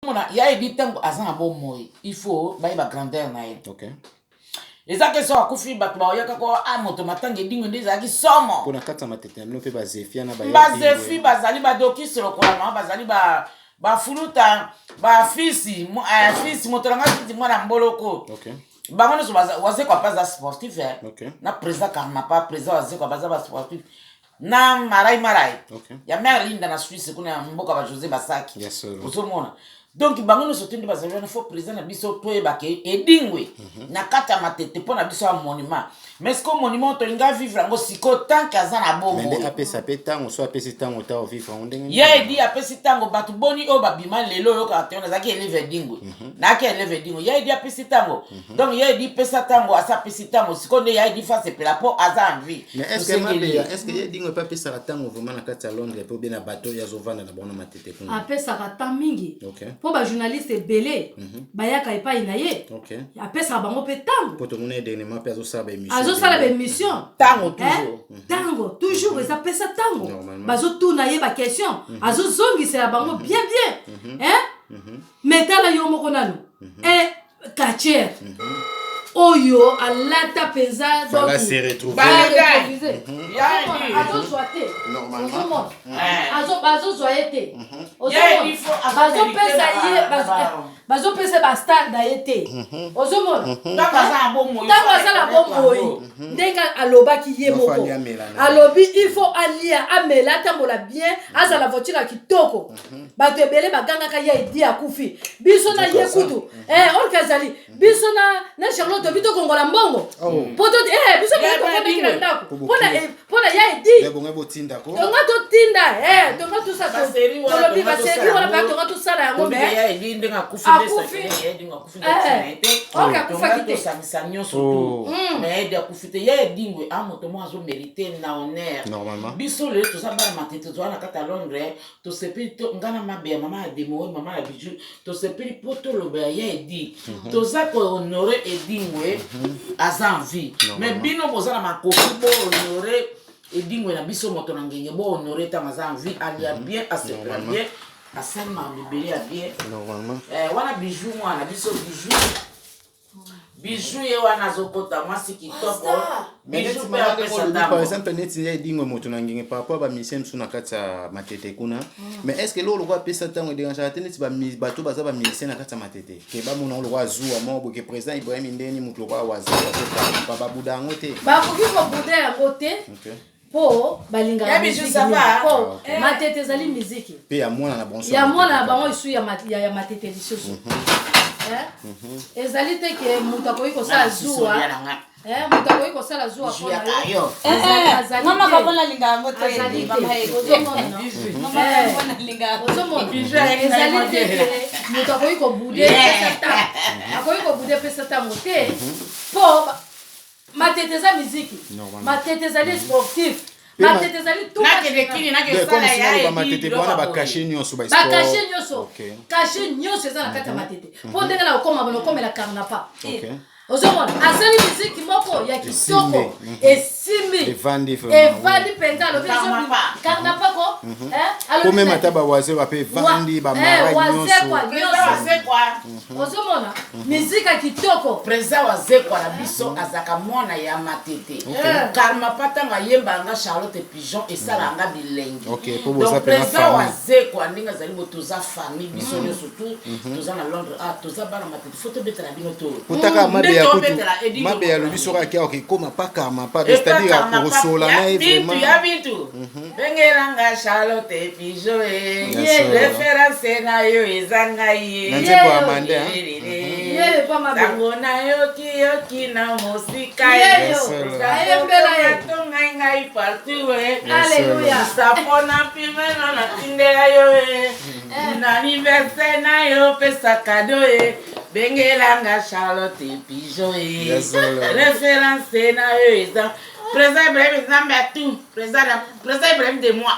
Ozomona, ya Edi, ntango aza na bomoi, il faut bayeba grandeur na ye. Eza ke so akufi, bato baoyaka ko a moto matanga Edingwe nde ezalaki somo. Mpo na kati ya Matete na bino mpe bazefia na bazefi bazali, badokisi lokola mama, bazali bafuluta, bafisi fisi moto nanga fisi mwana mboloko. Bango nyonso Wazekwa mpe aza sportif, eh. Na président Karmapa, président Wazekwa, baza basportif na marai marai ya mare Linda na Suisse kuna ya mboka ba José Basaki. Ozomona, donc bango nyonso te nde bazali wana. Faut président na biso toyeba ke Edingwe na kati ya Matete mpo na biso ya monument. Mais ce que monument tolinga vivre yango sikoyo tant que aza na bomoi. Nde apesa mpe ntango, so apesi ntango ta ovivre yango ndenge. Ye Edi apesi ntango, bato boni oyo babima lelo oyokaka te nazalaki élève Edingwe, nayaki élève Edingwe. Ye Edi apesi ntango, donc ye Edi pesa ntango, asa apesi ntango sikoyo nde ya Edi fa sepela mpo aza en vie. Mais est ce que Mabeya, est ce que ye Edingwe mpe apesaka ntango vraiment na kati ya Londres mpe obie na bato oyo azovanda na bango na Matete kuna? Apesaka temps mingi mpo bajournaliste ebele bayaka epai na ye. Apesaka bango mpe ntango. Mpo tomona ye dernièrement mpe azosala baémission. Azosala baémission. Ntango toujours. Ntango toujours, eza pesa ntango. Bazotuna ye baquestion, azozongisela bango bien bien, hein? Mais tala yo moko nanu, un catcheur oyo alata mpenza. Fallait se retrouver. Azozwa te, ozomona, bazozwa ye te, bazopesa ye, bazopesa bastar na ye te, ozomona. Ntango aza na bomoi, ndenge alobaki ye moko, alobi il faut alia, amela, atambola bien, azala voiture ya kitoko. Bato ebele bagangaka ya Edi akufi. Biso na ye kutu orke azali biso na Charlotte obi tokongola mbongo po biso tokondaki na ndako mpona ya Edi. Tonga totinda, tonga tolobi basérie wana mpe tonga tosala yango. Mais orke akufaki te. Tosangisa nyonso tu, mais Edi akufi te. Ya Edingwe a moto moko azomérite na honneur. Biso lelo toza bana Matete, toza na kati ya Londres, tosepeli nga na Mabe ya mama ya Demoe, mama ya Biju, tosepeli mpo toloba ya Edi. Toza kohonorer Edingwe aza en vie, mais bino boza na makoki bohonorer Edingwe na biso, moto na ngenge. Bohonorer ntango aza en vie, alia bien, asepela bien, asali makambo ebele ya bien. Wana Bijou, mwana biso Bijou, Bijou ye wana azokota, mwasi kitoko Bijou mpe apesa. Par exemple neti ya Edingwe moto na ngenge, par rapport ya bamusicien mosusu na kati ya Matete kuna, mais est ce que eloko lokwa apesa ntango edérangeaka te neti bato baza bamusicien na kati ya Matete ke bamona ngo lokwa zuwa moko boke président Ibrahim ndeni moto lokwa waza babuda yango te? Bakoki kobuda yango te mpo balingaka miziki, mpo Matete ezali miziki. Mpe ya mwana na bango. Ya mwana na bango esu ya Matete lisusu. Ezali te ke moto akoki kosala zuwa, moto akoki kosala zuwa mpona yo. Mama kabo nalinga yango te. Azali te, ozomona, ezali te ke moto akoki kobouder pesa ntango, akoki kobouder pesa ntango te, mpo Matete eza miziki, Matete ezali sportif, Matete ezali. Matete wana bacachet nyonso. Bacachet nyonso, cachet nyonso eza na kati ya Matete, mpo ndenge na kokoma nakomela Karnapa, ozomona asali miziki moko ya kitoko, esimbi, evandi mpenza. Alobi Karnapa ko. Komema ata bawaze bape evandi, bamara nyonso. Ozomona miziki ya kitoko. Président Wazekwa na biso azalaka mwana ya Matete. Karmapa, ntango ayembaka nga Charlotte Pigeon, esalaka nga bilengi. Donc président Wazekwa, ndenge azali bo, toza famille, biso nyonso tu toza na Londres, ah, toza bana Matete, faut tobetela bino to. Kotaka Mabe ya kutu, Mabe alobi soki ake akekoma pa Karmapa, c'est-à-dire akosola na ye vraiment. Ya Bintu, bengelanga Charlotte Pigeon, référence na yo eza ngai ye. Na nzembo ya Mande. Sango nayoki yoki na mosika, tongai ngai partout, sapo na pimeno natindela yo e na anniversaire na yo, pesa cadeau e bengelanga Charlotte Pigeon e référence na yo eza président Ibrahim Nzambe atu président Ibrahim de moi.